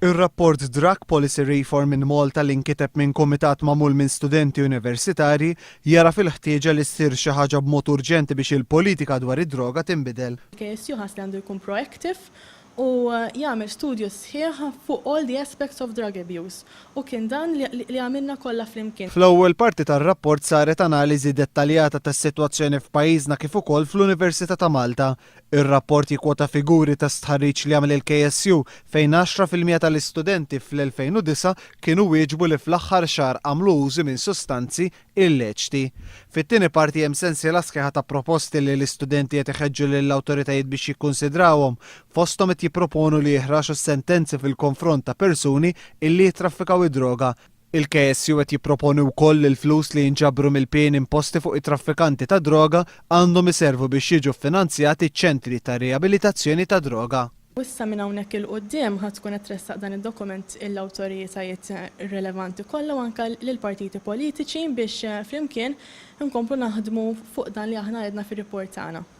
Ir-rapport Drug Policy Reform in Malta li nkiteb minn kumitat magħmul minn studenti universitarji jagħraf il-ħtieġa li ssir xi ħaġa b'mod urġenti biex il-politika dwar id-droga tinbidel. Il-KSU ħass li għandu jkun proactive u jagħmel studju sħiħ fuq all the aspects of drug abuse u kien dan li għamilna kollha flimkien. Fl-ewwel parti tar-rapport saret analiżi dettaljata tas-sitwazzjoni f'pajjiżna kif ukoll fl-Università ta' Malta. Ir-rapport jikkwota figuri ta' stħarriġ li għamel il-KSU fejn 10% tal-istudenti fl-2009 kienu wieġbu li fl-aħħar xahar għamlu użu minn sustanzi illeċti. Fit-tieni parti hemm sensiela sħiħa ta' proposti li l-istudenti qed iħeġġu lill-awtoritajiet biex jikkunsidrawhom. Fosthom qed jipproponu li jiħraxu s-sentenzi fil-konfront ta' persuni illi jittraffikaw id-droga. Il-KSU qed jipproponi wkoll li l-flus li jinġabru mill-pieni imposti fuq it-traffikanti tad-droga għandhom iservu biex jiġu ffinanzjati ċentri ta' riabilitazzjoni tad-droga. U issa minn hawnhekk 'il quddiem ħa tkun qed tressaq dan id-dokument lill-awtoritajiet rilevanti kollha u anke lill-partiti politiċi biex flimkien inkomplu naħdmu fuq dan li aħna għedna fir-report tagħna.